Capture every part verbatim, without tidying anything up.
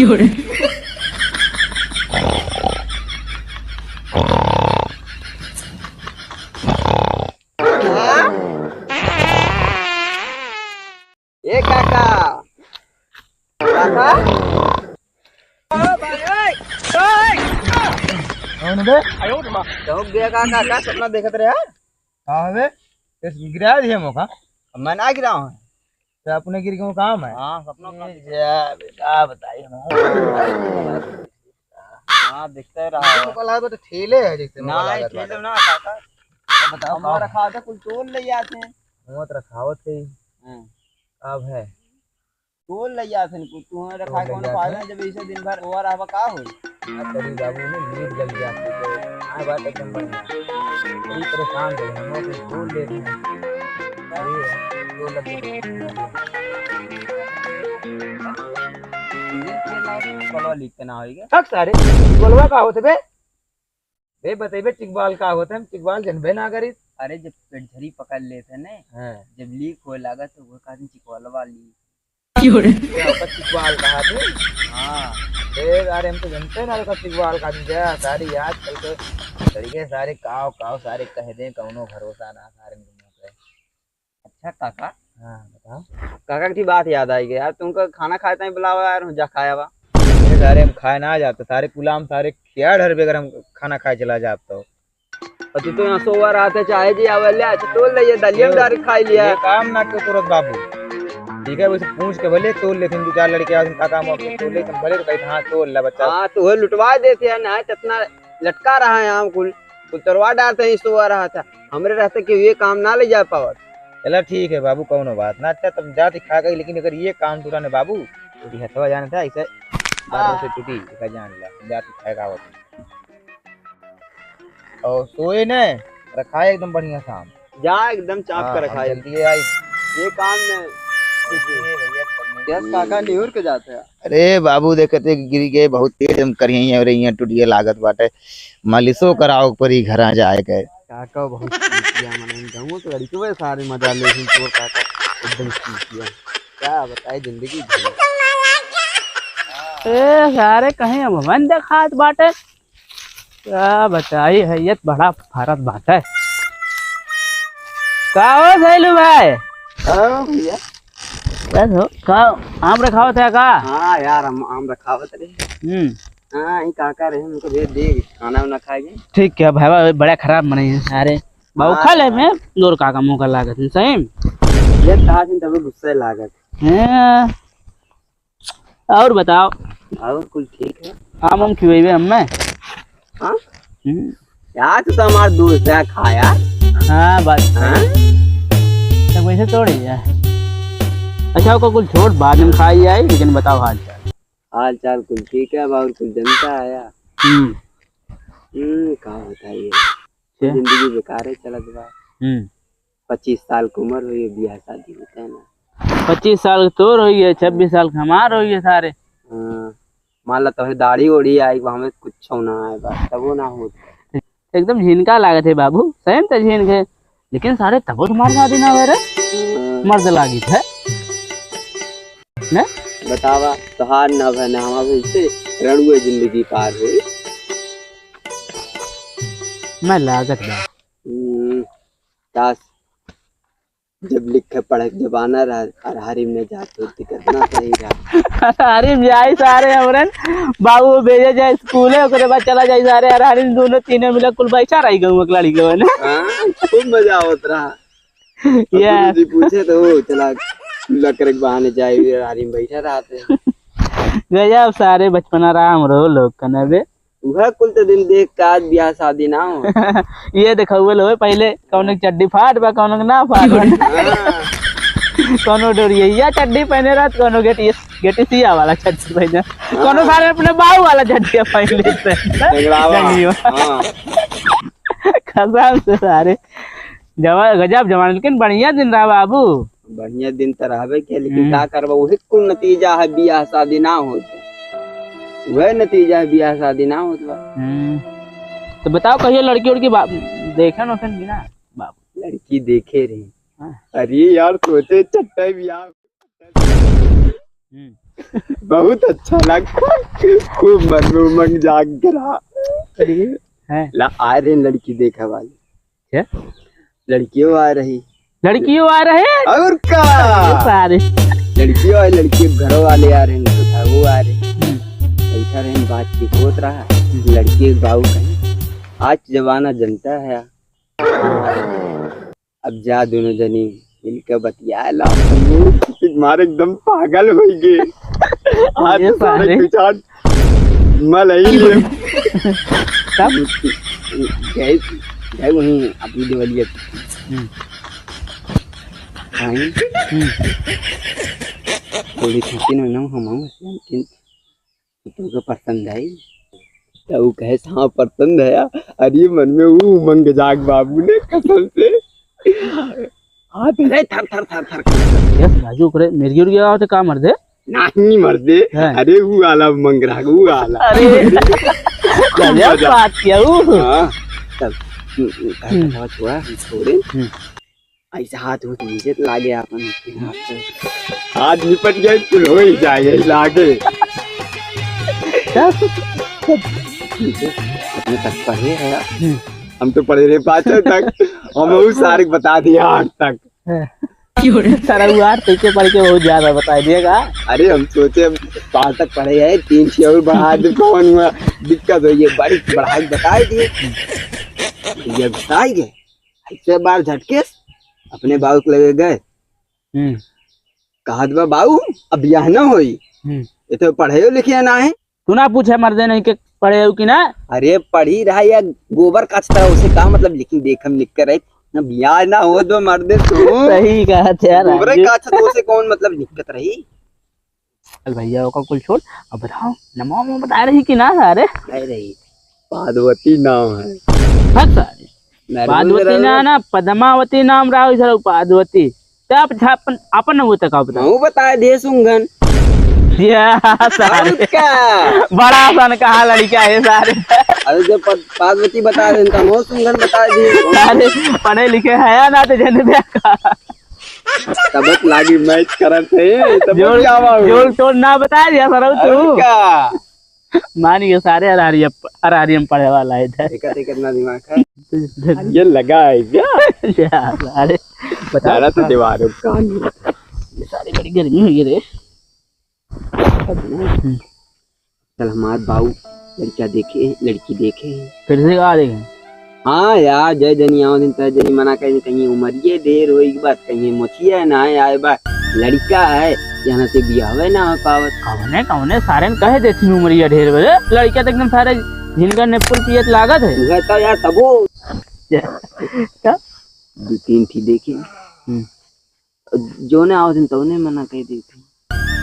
ए काका, काका। ओ भाई, ओए, ओए। कौन बे? चौक गया का काका, सपना देखत रहे यार। का हवे? इस गिरा दिए मौका। मैं ना गिरा हूँ। तो अपने गिर के वो काम है? हाँ, सपना काम। ए, जा, बे, का बताई हम। हाँ, दिखते रहा। हमको लगा तो ठेले है जैसे, हमको ना, लागत ठेले बाटे। ना, काका। अब बताओ, हम का रखा था, कुल तोल ले आते हैं। मत रखावत है। हाँ। अब है। तोल ले आते हैं कुल, तू रखा तोल ले कौन आते फायदा हैं। जब ऐसे दिन भर ओवर आवा का होई? ना करी बाबू ने नींद लग जाती तो, हाँ, बात एकदम बढ़िया। बड़ी परेशान थे हम लोग, तोल ले रहे हैं। अरे, तोल लग गए। ये लाओ, कलवा लीक के ना होई गे। हक सारे, कलवा का होते बे? बे बतेबे चिकबाल का होते, हम चिकबाल जनबे ना करी। अरे जब पेट झरी पकड़ लेते ने, हाँ। जब लीक होए लागत तो वो कहते चिकवालवा लीक। क्यों रे? क्या होता चिकबाल कहा थे? हाँ। ए, अरे हम तो जनते ना रखा चिकबाल का, जा, सारी आजकल के लड़के सारे काव, काव सारे कह दे, कौनो भरोसा ना सारे के मुंह पे। अच्छा काका। हाँ, बताओ। काका की बात याद आई गई यार, तुमको खाना खाए ताई बुलावा यार, जा खाया बा। अरे सारे हम खाए ना जाते, सारे कुलाम सारे क्या डर बेगर हम खाना खाए चला जाते हो। और तू तो यहाँ सोवा रहा था, चाहे जी आवे ले, अच्छा तोल ले, ये दलिया में ये, डाल के खाई लिया। ये काम ना क्यों करत बाबू? ठीक है, वैसे पूछ के भले तोल लेते, दो चार लड़के आते, काका मौके तोल लेते, भले तो कहते, "हाँ, तोल ले बच्चा।" हाँ, तो वो लुटवा देते हैं ना, कितना लटका रहा है आम कुल। कुल तोड़वा डालते हैं, सो आ रहा था। हमरे रहते कि ये काम ना ले जा पावत। चला ठीक है बाबू, कौनो बात ना। अच्छा तब जाति खा गई, लेकिन अगर ये काम टूटा ने बाबू, तो ये हथवा जाने था, ऐसे बार से टूटी, इसका जान ला, जाति खाए का आवत। और सोए ने, रखा है एकदम बढ़िया काम। जा एकदम चाप हाँ, कर हम रखा है। जल्दी आई। ये काम में। ये भैया, यस काका निहुर के जाते हैं। अरे बाबू, देखते गिर गए, बहुत तेज हम करिए हैं और यहाँ टूटिए लागत बाटे, मालिशो कराओ के परी घरा जाए के। काका बहुत चूतिया, मने इन गाँवों के लड़के सारे मजा ले रही, तोर काका एकदम चूतिया। क्या बताए जिंदगी भर। ए सारे कहीं अब मन देखात बाटे। का बताई, हैयत बड़ा फरत बाटे। का हो सैलू भाई? हाँ भैया। बस हो, का आम रखावत है का? हाँ यार, हम आम रखावत रहे। हम्म। हाँ, ई काका रहे, उनको भेज दे, खाना उना खाएंगे। ठीक है भाई, बड़ा खराब मनई है सारे। बाबू हाँ। खा ले में, जोर काका मुंह का लागत है, सही में। ये कहा दिन तभी गुस्से लागत। हैं। और बताओ। और कुल ठीक है। आम हम खिवेबे हमें। हाँ? हम्म। यार, तू तो हमार दोस्त है, खा यार। हाँ, बात हाँ? तो वैसे तोड़ ही है। अच्छा, ओकर कुल छोड़, बाद में खाई जाए, लेकिन बताओ हाल चाल। हाल चाल कुल ठीक है, अब और कुल जनता आया। हम्म। हम्म, का बताइए। अच्छा। जिंदगी बेकार है चलत बा। हम्म। पच्चीस साल के उम्र होई, बियाह शादी होता है ना। पच्चीस साल के तोर होई है, छब्बीस साल के हमार होई है सारे। हाँ, मान ला तोहे दाढ़ी ओढ़ी आई बा, हमें कुछ ना आए बा, तबो ना होत। एकदम झिनका लागत है बाबू, सही में तो झिनक है, लेकिन सारे तबो तुम्हारे शादी ना हो रे, हाँ। मर्द लागित है। ने? बतावा, तोहार ना भय ना हमार भय से रणुए जिंदगी पार होई। मैं लागत बा। हम्म, काश, जब लिखे पढ़े के जमाना रहा, अरहरी में जात होती, कितना सही रहा। अरहरी में जाई सारे हमरन, बाबू भेजे जाए स्कूले, ओकरे बाद चला जाई सारे अरहरी में, दोनों तीनों मिला कुल बैठा रही गऊ एक लड़ी गवन। हाँ, खूब मजा आवत रहा। अब ये गुरुजी पूछे तो, "ओ, चला, लकड़ के बहाने जाए, अरहरी में बैठा रहते।" गजब सारे बचपना रहा हमरो लोग कने बे। उहे कुल तो दिन देख के आज बियाह शादी ना हो। ये देखा हुए लो, पहले कौनो के चड्डी फाट बा, कौनो के ना फाट बा। हाँ। कौनो डोरिया चड्डी पहने रहत, कौनो गेटिया, गेटिसिया वाला चड्डी पहने, हाँ। कौनो सारे अपने बाऊ वाला चड्डिया पहन लेते हैं। टंगड़ावा। टंगड़िया। हाँ। कसम से सारे। जवा-, गजब जमाना, लेकिन बढ़िया दिन रहा बाबू। बढ़िया दिन त रहबे के, लेकिन हम्म। का करबा, उहे कुल नतीजा है बियाह शादी ना होत। उहे नतीजा है बियाह शादी ना होत बा। हम्म। तो बताओ, कहियो लड़की उड़की बा-, देखे नोखे कि ना बाबू? लड़की देखे रहे। हाँ। अरे यार, सोचे चट्टे बियाह। हम्म। बहुत अच्छा लगा, खूब मन में उमंग जाग रहा। अरे, हैं? ला, आ रहे लड़की देखा वाली। क्या? लड़कियों आ रही। लड़कियों आ रहे? और का? अरे सारे। लड़कियों आ, लड़की के घरों वाले आ रहे, वो आ रहे। हम्म। ऐसा रहे, बातचीत होत रहा। हम्म। लड़की के बाबू कहीं, "आज जमाना जनता है।" अब जा दोनों जनी मिलके बतिया ला। मारे एकदम पागल होइ गए। आज ये तो सारे सारे। कुछ आज मल ही ले। कब? गए, गए वहीं अपनी देवलिया। हम्म। आई। हम्म। थोड़ी खातिर ना हम, हम, लेकिन तुमको पसंद आई? तो ऊ कहे, "हाँ, पसंद है।" अरे, मन में ऊ उमंग जाग बाबू ने कसम से। हाँ, तो अरे, थर, थर, थर, थर, थर। यस, राजू, ओकरे मेरी उड़ गया हो तो का मर दे? नहीं मर दे। हाँ। अरे, ऊ आला उमंग रहा, ऊ आला। अरे, गजब मजा। बात किया ऊ। हाँ, तब, हम्म, हम्म, हम्म। कहा, "छोड़ा, हम छोड़े।" हम्म। ऐसे हाथ उठ नीचे तो लागे आपन। हाथ निपट गए, कुल हो ही जाए, यही लागे। अपने तक पढ़े हैं। हम्म। हम तो पढ़े रहे पाँचों तक, हम उस सारे को बता दिया आठ तक। हाँ। सारा वो आठ तक के पढ़ के बहुत ज्यादा बता दिएगा। अरे हम सोचे अब पाँच तक पढ़े हैं, तीन छः और बढ़ा दे, कौन हुआ दिक्कत हो, ये बड़ी बढ़ा के बता दिए। ये बताएंगे। ऐसे बार झटके अपने बाबू के लगे गए। हम्म। कहत बा, "बाबू, अब बियाह न होई। हम्म। ये तो पढ़े लिखे ना है।" तू ना पूछे मर्दे नहीं के पढ़े हो कि ना? अरे पढ़ी रहा या गोबर काचत रहा, उसे का मतलब, लेकिन देख हम लिख कर रहे ना, बियाह ना हो तो मर्दे तू। सही कहा थे यार, गोबरे राजू। काचत, उसे कौन मतलब दिक्कत रही? चल भैया, ओका कुल छोड़। अब बताओ, नमवा में बता रही कि ना सारे? नहीं रही, पार्वती नाम है। हट सारे। नरगुन पार्वती रहो। ना, ना, पद्मावती नाम रहा, इधर पार्वती। ते आप छा-, अपन, अपन वो तक आप बताओ। मऊ बता दे सुंगन। या सारे। और का? बड़ा सन कहा लड़का है सारे। अरे जब पद-, पार्वती बता दे, तो मऊ सुंगन बता दे। अरे, पढ़े लिखे है या ना, तो जन दे का। तब लागी मैच करत है, तब जोड़, जावा हो। जोड़ तोड़ ना बता दिया सरऊ तू। और का? मान गए सारे अरारियम, अरारियम पढ़े वाला है इधर। देखा, देखा, कितना दिमाग है। ये लगा है क्या? यार, अरे, बता। सारा तो दीवार है, कान। ये सारी बड़ी गर्मी हुई है रे। हम्म। कल हमार बाऊ लड़का देखे, लड़की देखे। फिर से का देखे? हाँ यार, जय जनी आओ दिन, तय जनी मना कहीं, कहीं उमरिये ढेर होई के बाद, कहीं मोछिया ना है, आए बा लड़का है, यहाँ से बियाहवे ना हो पावत। कवने, कवने सारे ने कहे देथिन उमरिया ढेर बजे, लड़का तो एकदम सारे झिनका निप्पुल पियत लागत है। उहे तो यार, तबो। क्या? दो तीन थी देखे। हम्म। जौने आवत हन तौने मना कह देत हन।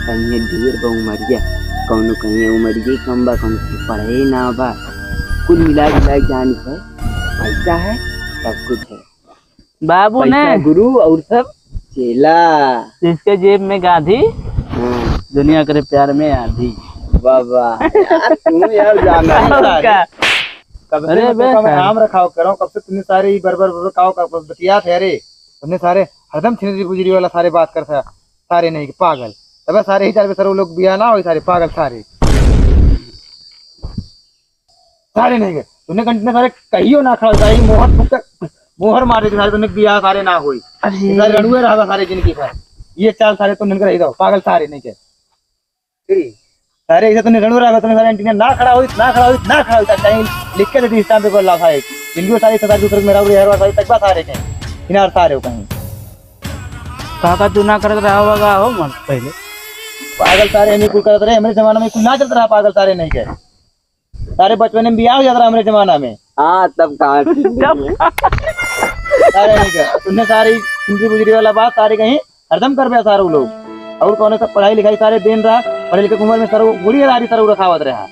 कहीं ढेर बा उमरिया, कौनो कहीं उमरिया कम बा, कौनो कहीं पढ़े ना बा। कुल मिला जुला के जान के पैसा है, सब कुछ है। बाबू ने पैसा गुरु और सब चेला। जिसके जेब में गांधी, हाँ। दुनिया करे प्यार में आधी। बाबा, यार, तुम यार जाना और क्या? कब से अरे मैं बे तो कम साहब। आम रखाओ करो, कब से तुमने सारे ही बरबर बरबर काओ का बतिया थे रे। तुमने सारे हरदम छिनरी बुजरी वाला सारे बात करता, सारे नहीं के पागल। तबे सारे ही चार पे सर वो लोग बिया ना हो, सारे पागल सारे। सारे नहीं के। तुमने कंटिन्यू सारे कहियो ना खड़ा, सारे मोहर फुक, मोहर मार देते सारे, तुमने बिया सारे ना होई। अरे। ये सारे रणुए रहा सारे जिनकी सारे। ये चाल सारे तुम निकल रही दो, पागल सारे नहीं के। सारे ऐसे तुमने रणुआ रहा, तुमने सारे एंटीना ना खड़ा होई, ना खड़ा होई, ना खड़ा होई, कहीं लिख के दे दी स्टाम्प पेपर ला सारे। जिनकी सारे सरकार दूसरे मेरा उड़े हर बार सारे तक बात सारे के। इनार सारे हो कहीं। काका तू ना करत रहा होगा हो मन पहले। पागल सारे नहीं कुल करत रहे, हमरे जमाना में कुल ना चलत रहा पागल सारे नहीं के। सारे बचपन में बियाह हो जात रहा हमरे जमाना में। हाँ, तब कहाँ ठीक तब है। सारे नहीं के। तुमने सारे हिंदी बुजरी वाला बात सारे कहीं हरदम करबे सारे उ लोग। और कौनो सब पढ़ाई लिखाई सारे दिन रहा, पढ़े लिखे के उम्र में सारे बूढ़ी दाढ़ी सारे रखावत रहा।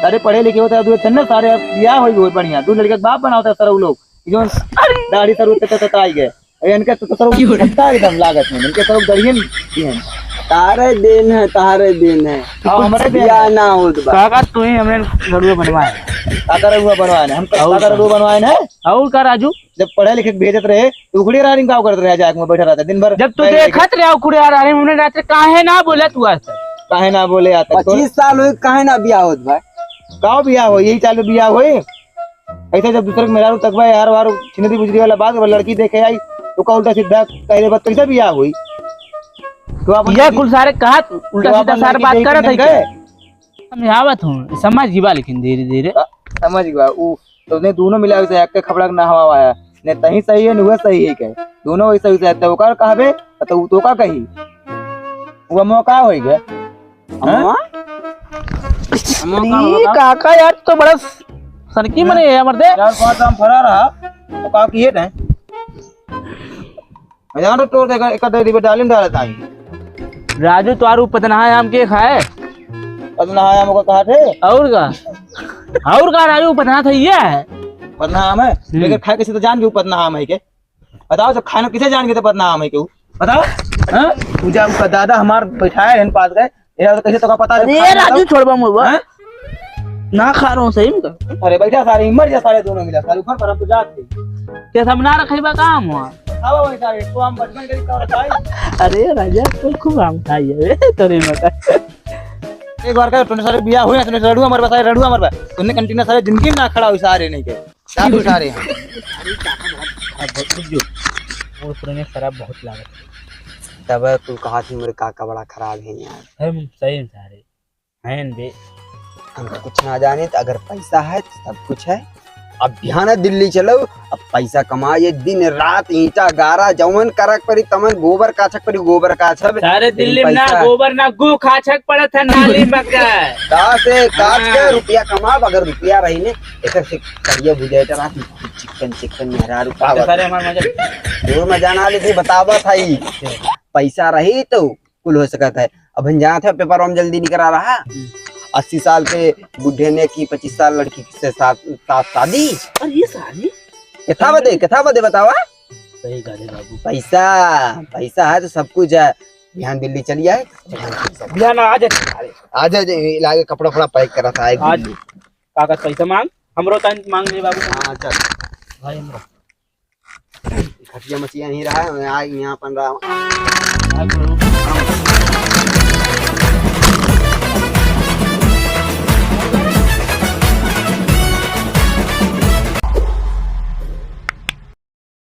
सारे पढ़े लिखे होते हैं, दूर चन्ने सारे अब बियाह होई होई बढ़िया, दू लड़के के बाप बनावत है सारे उ लोग। ई जौन अरे! दाढ़ी सारे उत्ते तक आई गए। अरे इनके तो, तो सारे क्यों रे? खट्टा एकदम लागत है, इनके सारे दढ़ियन की हैं। तारे दिन है, तारे दिन है। हाँ, हमरे दिन बियाह है। ना होत बा। काका, तू ही हमरे रड़ुआ बनवाए। काका रड़ुआ बनवाए ने? हम और काका का? रड़ुआ बनवाए ने? और का राजू? जब पढ़े लिखे के भेजत रहे, तो उखड़े रानी का करत रहे, जाके में बैठा रहता दिन भर। जब तू बैठ के देखत रहे उखड़े रानी, हमने रात काहे ना बोले तू आज तक? काहे ना बोले आज तक? पच्चीस साल होई, काहे ना बियाह होत बा? का बियाह होई? यही चालू बियाह होई? ऐसे जब दूसरे के मेहरारू तकबा यार वार छिनरी बुजरी वाला बात, लड़की देखे आई, तो का उल्टा सीधा कह दे, बात कैसे बियाह होई? तो आप यह कुल सारे कहा उल्टा तो सीधा आप सारे लड़की बात देख करत है के क्या? समझावत हूँ, समझ गई बा, लेकिन धीरे धीरे। आ, समझ गई बा। उ तो ने दोनों मिला से एक के खपड़ा के नहवा आया। ने तही सही है, ने वह सही है के। दोनों वैसे वैसे है, तो ओकर कहबे, तो उ तो का कही? वो मौका होई गए। अम्मा? अम्मा का अरे होगा? काका यार, तो बड़ा सनकी मने है मर्दे। चार पाँच आम फरा रहा, तो का किए नहीं? जान तो तोड़ देगा, एक आध डिब्बे डालिम डालत आई। राजू, तोहार उ पतनहा आम के खाए? पतनहा आम ओका कहा थे? और का? और का राजू, पतनहा था ये है। पतनहा आम है? हम्म। लेकिन खाए कैसे तो जान के उ पतनहा आम है के? बताओ, जब खाना किसे जान के तो पतनहा आम है के उ? बताओ। हाँ? पूजा उनका दादा हमार बैठाए रहन पास गए, ये तो कैसे तो का पता जब अरे खाए राजू, बताओ? छोड़बा मुड़बा। हाँ? ना खा रहा हूँ सही में तो। अरे बैठा सारे, मर जा सारे दोनों मिला, सारे ऊपर पर हम तो जात थे। के सब ना रखे बा काम हुआ। खावा वही सारे, तो हम बचपन के और खाए। अरे राजा, तो खूब आम खाई है रे, तोरे में का। एक बार का तूने सारे बिया हुए, तूने रड़ुआ मरबा, सारे रड़ुआ मरबा। तूने कंटिन्यू सारे जिंदगी में ना खड़ा हुई सारे नहीं के। क्या तू सारे हैं? और पुराने खराब बहुत लागत है। तब तू कहा थी मेरे काका बड़ा खराब है यार। हम सही में सारे। हैं बे। हम तो कुछ ना जाने, तो अगर पैसा है तो सब कुछ है। अब बिहान दिल्ली चलो, अब पैसा कमाए, दिन रात ईंटा गारा, जवन करक परी, तमन गोबर काछक परी, गोबर काछब। सारे लेकिन दिल्ली में ना पैसा है। गोबर ना गू खाछक पड़त है नाली में का। का से काछ के हाँ। रुपया कमाब, अगर रुपया रही ने, एक से करिया बुझाए तो रात में चिकन, चिकन मेहरारू अच्छा, पावत। सारे हमार मजा। तोर मजा ना लेती, बतावा था ही। अच्छा। पैसा रही तो कुल हो सकत है। अब हम जानत है, पेपर हम जल्दी निकरा रहा। हम्म। अस्सी साल के बुढ़े ने की पच्चीस साल लड़की से साथ, साथ शादी। और ये शादी? कितना बदे, कितना बदे बतावा? सही कहा रे बाबू। पैसा, पैसा है तो सब कुछ है। बिहान दिल्ली चली आए। बिहान आ जाए। आ जाए, लागे कपड़ा, कपड़ा पैक करा था, आए आज दिल्ली। कागज पैसा मांग, हमरो तन मांग ले बाबू। हाँ, चल। भाई हमरो। खटिया मचिया नहीं रहा है, आ यहाँ अपन रहा।